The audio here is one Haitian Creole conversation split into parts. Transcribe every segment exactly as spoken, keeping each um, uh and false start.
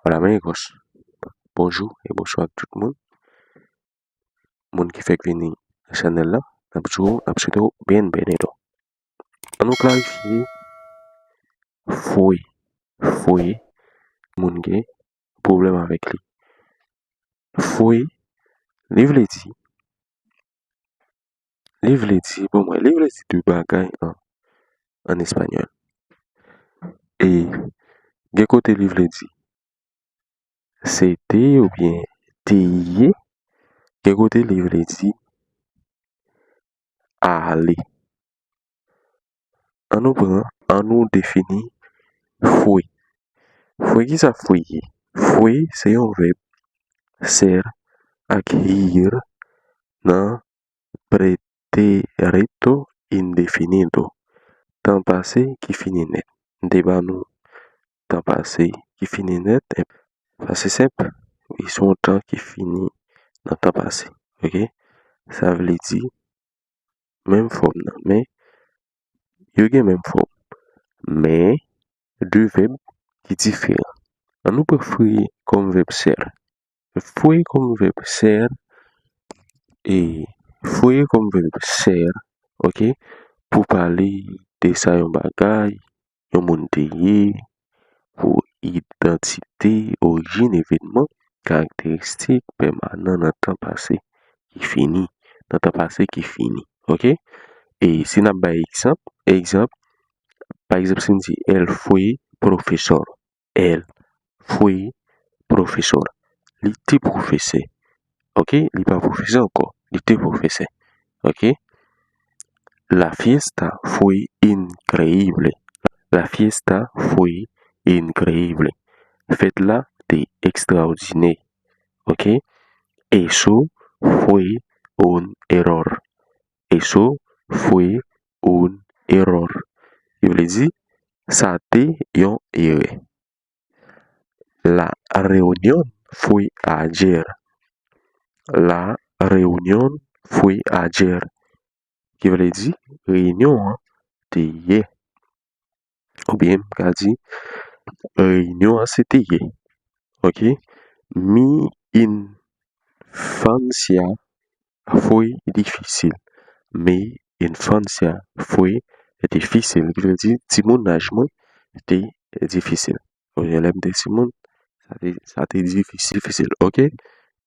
Hola amigos, bonjou e bonswa ak tout moun. Moun ki fèk vini nan chanèl la, n ap di w, n ap swete w bienvenido. Ann nou klarifye fwe. Fwe, moun gen pwoblèm avèk li. Fwe, li vle di, li vle di, bon, mwen, li vle di de bagay an, an espanyòl. E gen kote li vle di se te oubyen te ye, gen kote li vle di ale. Ann nou pran, ann nou defini fwe. Fwe, kisa fwe ye? Fwe se yon vèb ser ak ir nan pretérito indefinido, tan pase ki fini nèt. M te ba nou tan pase ki fini nèt, sa se senp, li se yon tan ki fini nan tan pase, oke? Sa vle di menm fòm nan, men yo gen menm fòm, men de vèb ki diferan. Ann nou pran fwe kòm vèb ser. Fwe kòm vèb ser, e fwe kòm vèb ser, oke, pou pale de sa yon bagay, yon moun te ye, pou idantite, orijin, evènman, karakteristik pèmanan nan tan pase ki fini, nan tan pase ki fini, oke? E si n ap bay egzanp, egzanp, pa egzanp, si n di, él fue profesor, él fue profesor, li te pwofesè, oke? Li pa pwofesè ankò, li te pwofesè, oke? La fiesta fue increíble. La fiesta fue increíble. Fèt la te ekstraòdinè. Oke? Eso fue un error. Eso fue un error. Li vle di, sa te yon erè. La reunión fue ayer. La reunión fue ayer. Ki vle di, reyinyon an te yè. Oubyen, m ka di, reyinyon an se te yè. Oke? Mi infancia fue difícil. Mi infancia fue difícil. Ki vle di, timoun aj mwen te difisil. Oubyen lè m te timoun, sa te, sa te difisil, difisil, oke?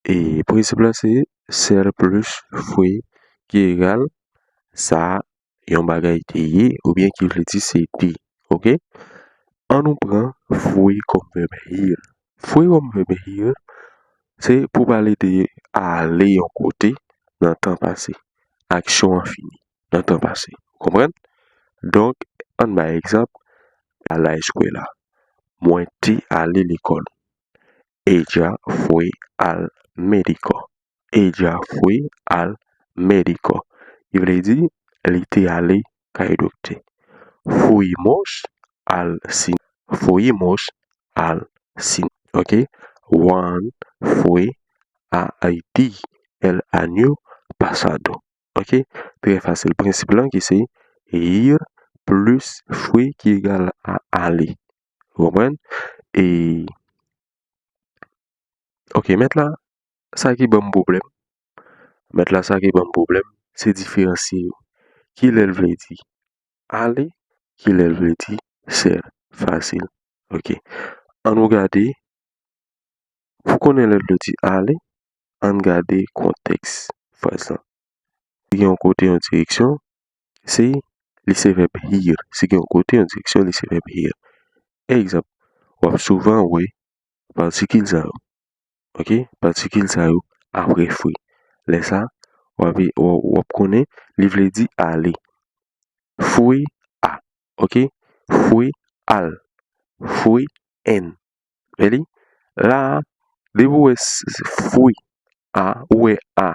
E prensip la se ser plus fue ki egal sa yon bagay te ye, oubyen ki vle di se te, oke? Ann nou pran fue kòm vèb ir. Fue kòm vèb ir, se pou pale de ale yon kote nan tan pase. Aksyon an fini nan tan pase. Ou konprann? Donk, ann bay egzanp, a la escuela. Mwen te ale lekòl. Ella fue al médico. Ella fue al médico. Ki vle di, li te ale kay doktè. Fuimos al cine. Fuimos al cine. Oke? Juan fue a Haití el año pasado. Oke? Trè fasil. Prensip lan ki se ir plus fue ki egal a ale. Ou konprann? E, oke, mèt la, sa ki ban m pwoblèm. Mèt la, sa ki ban m pwoblèm, se diferansye yo. Ki lè l vle di ale, ki lè l vle di ser. Fasil. Oke. Ann nou gade, pou konnen lè l vle di ale, ann gade kontèks fraz lan. Si gen yon kote, yon direksyon, se, li se vèb ir. Si gen yon kote, yon direksyon, li se vèb ir. Egzanp, w ap souvan wè patikil sa yo. Oke? Patikil sa yo apre fue. Lè sa, w ap, w ap, w ap konnen, li vle di ale. Fue a. Oke? Fue al. Fue en. Wè li? La a, depi w wè s-, s-, fue a, ou wè a.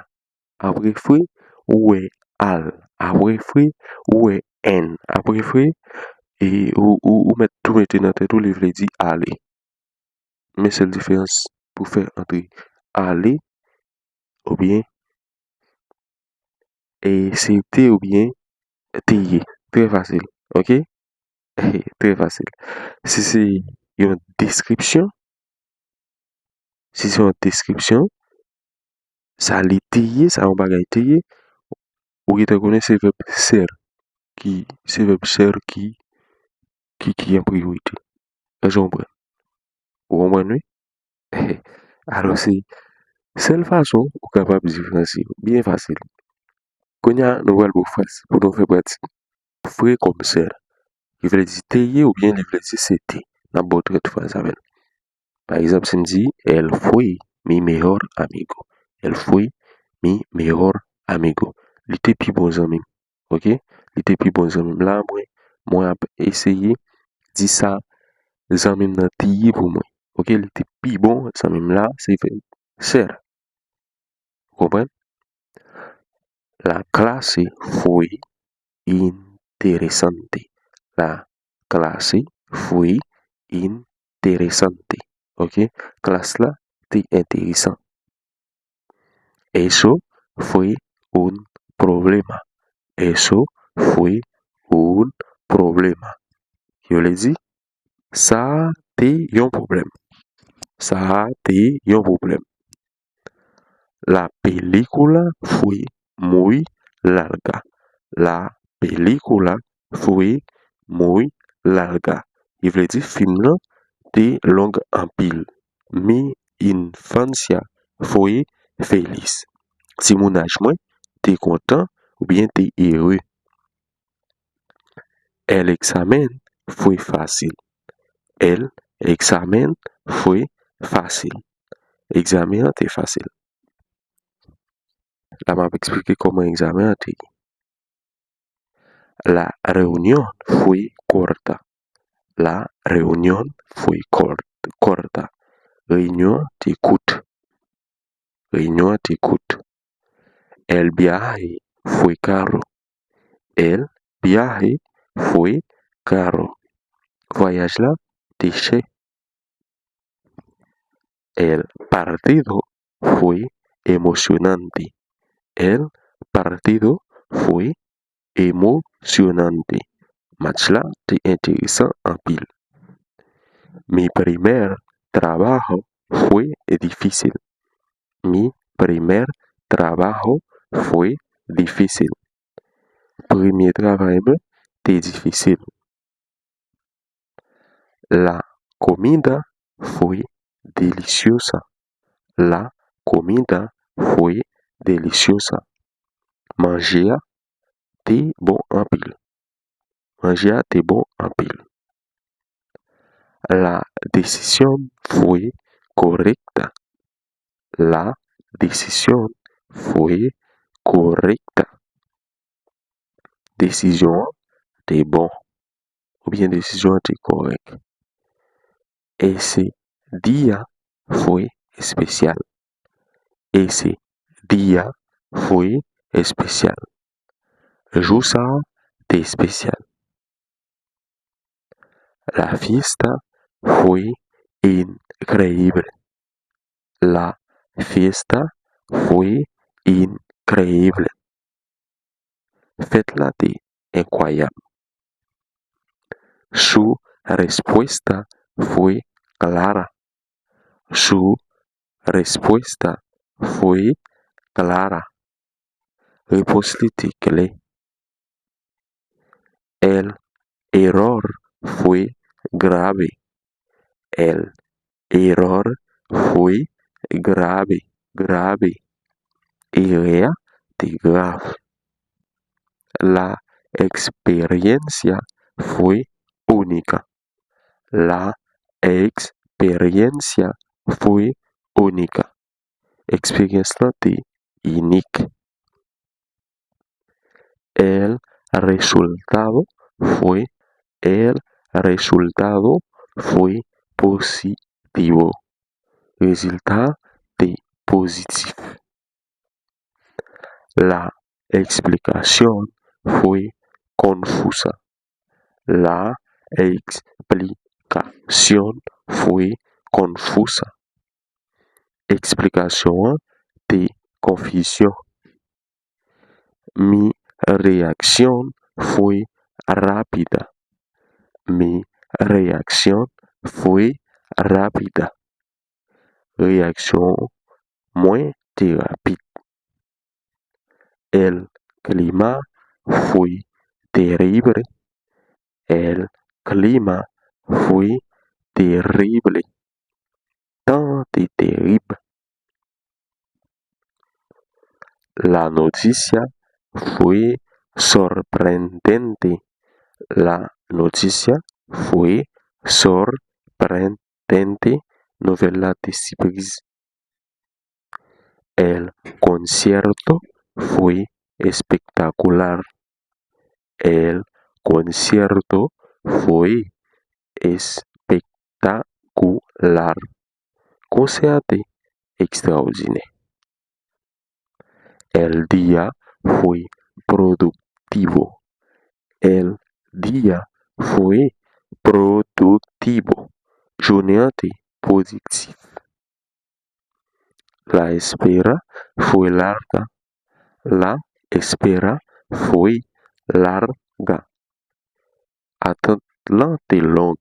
Apre fue, ou wè al. Apre fue, ou wè en. Apre fue, e ou, ou, ou mèt tou mete nan tèt ou, li vle di ale. Men sèl diferans pou fè ant ale oubyen e se te oubyen te ye. Trè fasil, oke? Trè fasil. Si se yon deskripsyon, si se yon deskripsyon, sa li te ye, sa yon bagay te ye, ou gentan konnen se vèb ser ki, se vèb ser ki, ki, ki an priyorite. Èske w konprann? Ou konprann, wi? Alò, se sèl fason ou kapab diferansye yo. Byen fasil. Kounye a, nou pral ba w fraz pou nou fè pratik. Fue kòm ser. Li vle di te ye oubyen li vle di se te. N ap ba w trèt fraz avè l. Pa egzanp, si m di, "Él fue mi mejor amigo." "Él fue mi mejor amigo." Li te pi bon zanmi m. Oke? Li te pi bon zanmi m. La, mwen, mwen ap eseye di sa zanmi m nan te ye pou mwen. Oke? Li te pi bon zanmi m. La, se vèb ser. Ou konprann? La clase fue interesante. La clase fue interesante. Oke? Klas la te enteresan. Eso fue un problema. Eso fue un problema. Ki vle di, sa a te yon pwoblèm. Sa a te yon pwoblèm. La película fue muy larga. La película fue muy larga. Li vle di fim nan te long anpil. Mi infancia fue feliz. Timoun aj mwen te kontan oubyen te ere. El examen fue fácil. El examen fue fácil. Egzamen an te fasil. La m ap eksplike kòman egzamen an te ye. La reunión fue corta. La reunión fue cort-, corta. Reyinyon an te kout. Reyinyon an te kout. El viaje fue caro. El viaje fue caro. Vwayaj la te chè. El partido fue emocionante. El partido fue emocionante. Match la te enteresan anpil. Mi primer trabajo fue difícil. Mi primer trabajo fue difícil. Premye travay mwen te difisil. La comida fue deliciosa. La comida fue deliciosa. Manje a te bon anpil. Manje a te bon anpil. La decisión fue correcta. La decisión fue correcta. Desizyon an te bon. Oubyen desizyon an te kòrèk. Ese día fue especial. Ese día fue especial. Jou sa a te espesyal. La fiesta fue increíble. La fiesta fue increíble. Fèt la te enkwayab. Su respuesta fue clara. Su respuesta fue clara. Repons li te klè. El error fue grave. El error fue grave, grave. Erè a te grav. La experiencia fue única. La experiencia fue única. Eksperyans lan te inik. El resultado fue, el resultado fue positivo. Rezilta a te pozitif. La explicación fue confusa. La explicación fue confusa. Eksplikasyon an te konfizyon. Mi reacción fue rápida. Mi reacción fue rápida. reyaksyon mwen te rapid. El clima fue terrible. El clima fue terrible. Tan an te terib. La noticia fue sorprendente. La noticia fue sorprendente. Nouvèl la te sipriz. El concierto fue espectacular. El concierto fue espectacular. Konsè a te ekstraòdinè. El día fue productivo. El día fue productivo. Jounen an te pwodiktif. La espera fue larga. La espera fue larga. Atant lan te long.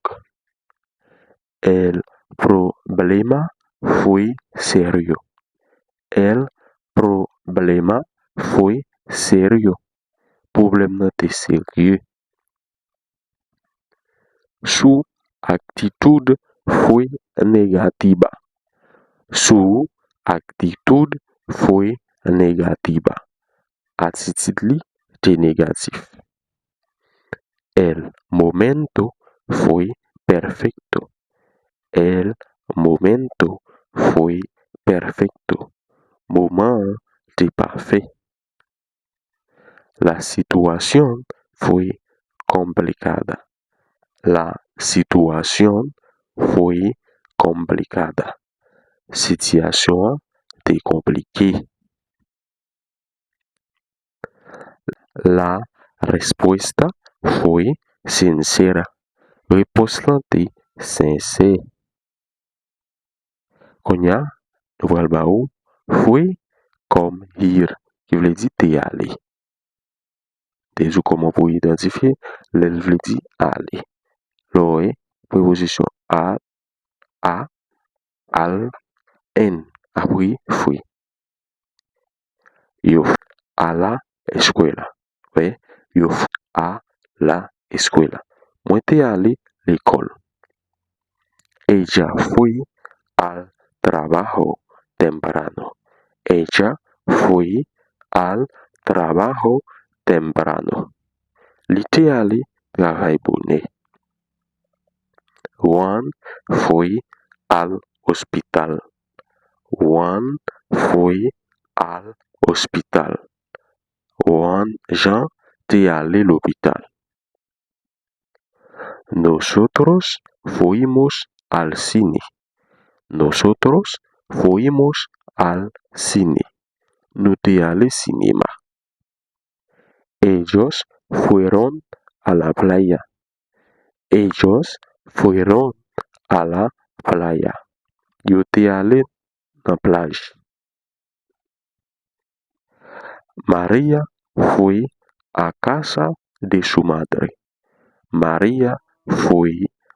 El problema fue serio. El problema fue serio. Pwoblèm nan te serye. Su actitud fue negativa. Su actitud fue negativa. Atitid li te negatif. El momento fue perfecto. El momento fue perfecto. Moman an te pafè. La situación fue complicada. La situación fue complicada. Sitiyasyon an te konplike. La respuesta fue sincera. Repons lan te sensè. Kounye a, nou pral ba ou fue kòm ir, ki vle di te ale. Te di w kòman pou idantifye lè l vle di ale. Lè w wè prepozisyon a, a, al, en, apre fue. Yo fue a la escuela. Wè, yo fue a la escuela. Mwen te ale lekòl. Ella fue al trabajo temprano. Ella fue al trabajo temprano. Li te ale travay bonè. Juan fue al hospital. Juan fue al hospital. Juan Jean te ale lopital. Nosotros fuimos al cine. Nosotros fuimos al cine. Nou te ale sinema. Ellos fueron a la playa. Ellos fueron a la playa. Yo te ale nan plaj. María fue a casa de su madre. María fue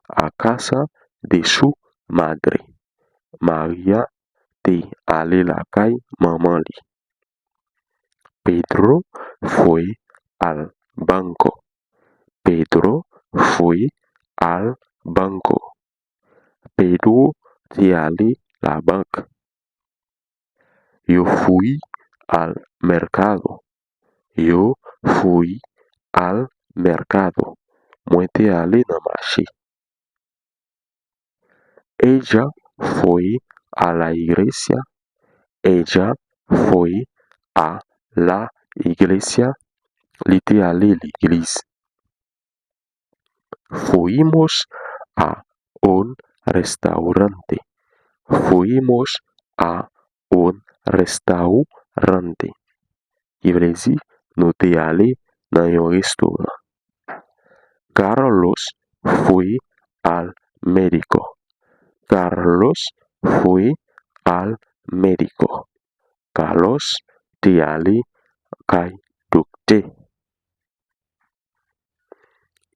a casa de su madre. Maria te ale lakay manman li. Pedro fue al banco. Pedro fue al banco. Pedro te ale labank. Yo fui al mercado. Yo fui al mercado. Mwen te ale nan mache. Ella fue a la iglesia. Ella fue a la iglesia. Li te ale legliz. Fuimos a un restaurante. Fuimos a un restaurante. Ki vle di, nou te ale nan yon restoran. Carlos fue al médico. Carlos fue al médico. Carlos te ale kay doktè.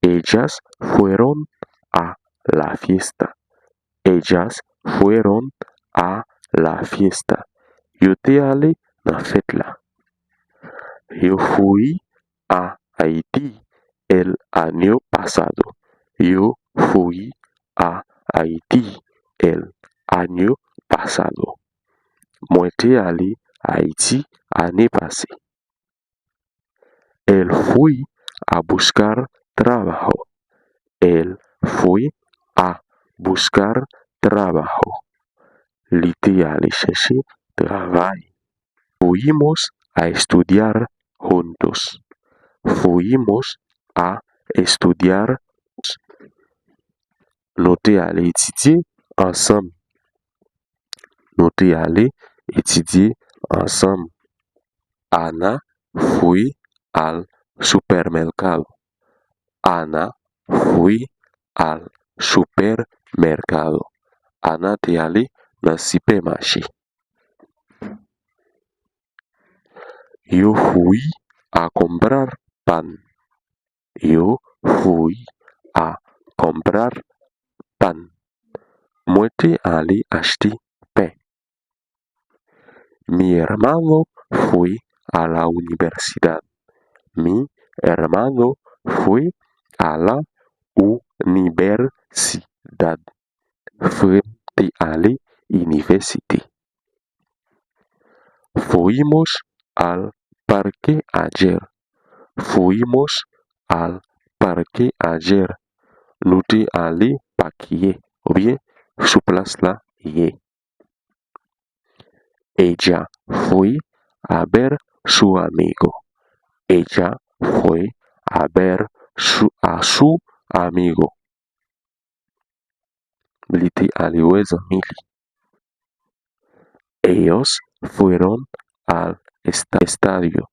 Ellas fueron a la fiesta. Ellas fueron a la fiesta. Yo te ale nan fèt la. Yo fui a Haití el año pasado. Yo fui a Haití el año pasado. Mwen te ale Ayiti ane pase. Él fue a buscar trabajo. Él fue a buscar trabajo. Li te ale chèche travay. Fuimos a estudiar juntos. Fuimos a estudiar. Nou te ale etidye ansanm. Nou te ale etidye ansanm. Ana fue al supermercado. Ana fue al supermercado. Ana te ale nan sipèmache. Yo fui a comprar pan. Yo fui a comprar pan. Mwen te ale achte pen. Mi hermano fue a la universidad. Mi hermano fue a la universidad. Frè m te ale inivèsite. Fuimos al parque ayer. Fuimos al parque ayer. Nou te ale pak yè, oubyen sou plas la yè. Ella fue a ver su amigo. Ella fue a ver su, a su amigo. Li te ale wè zanmi li. Ellos fueron al esta-, estadio.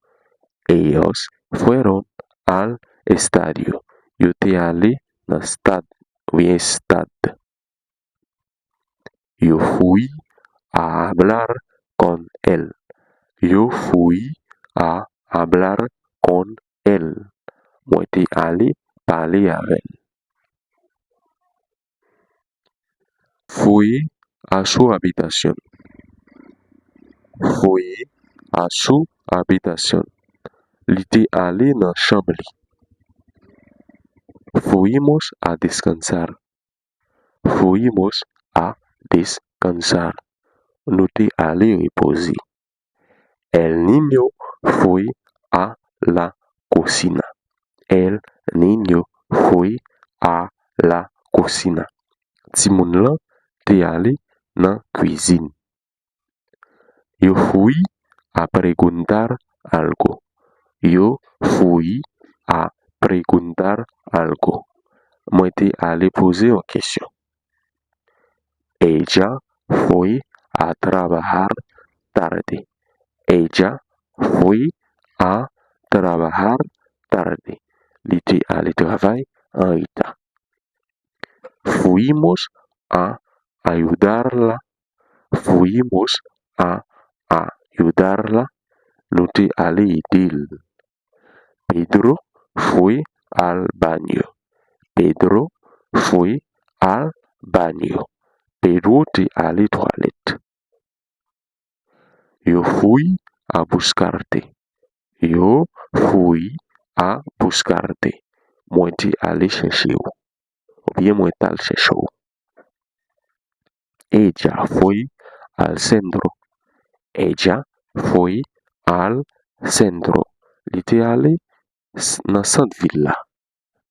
Ellos fueron al estadio. Yo te ale nan stad, oubyen estad. Yo fui a hablar con él. Yo fui a hablar con él. Mwen te ale pale avè l. Fui a su habitación. Fui a su habitación. Li te ale nan chanm li. Fuimos a descansar. Fuimos a descansar. Nou te ale repoze. El niño fue a la cocina. El niño fue a la cocina. Timoun lan te ale nan kwizin. Yo fui a preguntar algo. Yo fui a preguntar algo. Mwen te ale poze yon kesyon. Ella fue a trabajar tarde. Ella fue a trabajar tarde. Li te ale travay an reta. Fuimos a ayudarla. Fuimos a ayudarla. Nou te ale ede l. Pedro fue al baño. Pedro fue al baño. Pedro te ale twalèt. Yo fui a buscarte. Yo fui a buscarte. Mwen te ale chèche w. Oubyen mwen t al chèche w. Ella fue al centro. Ella fue al centro. Li te ale s-, nan sant vil la.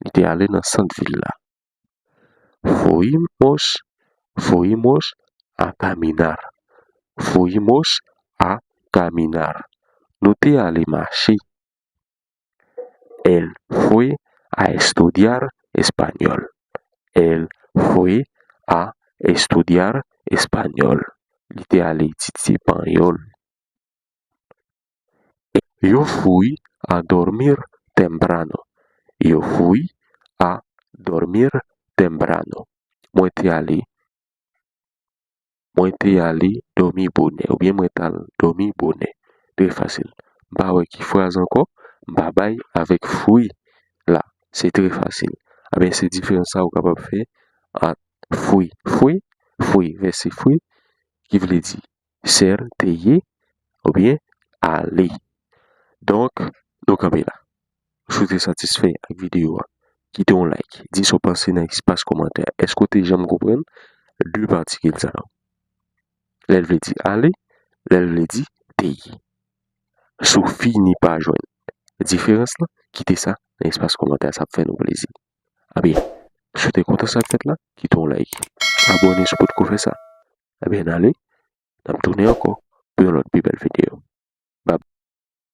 Li te ale nan sant vil la. Fuimos, fuimos a caminar. Fuimos a caminar. Nou te ale mache. Él fue a estudiar español. Él fue a estudiar español. Li te ale etidye panyòl. Yo fui a dormir temprano. Yo fui a dormir temprano. Mwen te ale, mwen te ale dòmi bonè, oubyen mwen t al dòmi bonè. Trè fasil. M pa wè ki fraz ankò, m pa bay avèk fui la. Se trè fasil. Ebyen, se diferans sa ou kapab fè ant fui, fue, fui, vèse fue, ki vle di ser, te ye, oubyen ale. Donk, nou kanpe la. Si w te satisfè ak videyo a, kite yon like. Di sa w panse nan espas kòmantè a. Èske w te janm konprann de patikil sa yo? Lè l vle di ale, lè l vle di te ye. Si w fini pa jwenn diferans lan, kite sa nan espas kòmantè a, sa ap fè nou plezi. Ebyen, si w te kontan sa k fèt la, kite yon like. Abòne si w potko fè sa. Ebyen, n ale, n ap tounen ankò pou yon lòt pi bèl videyo.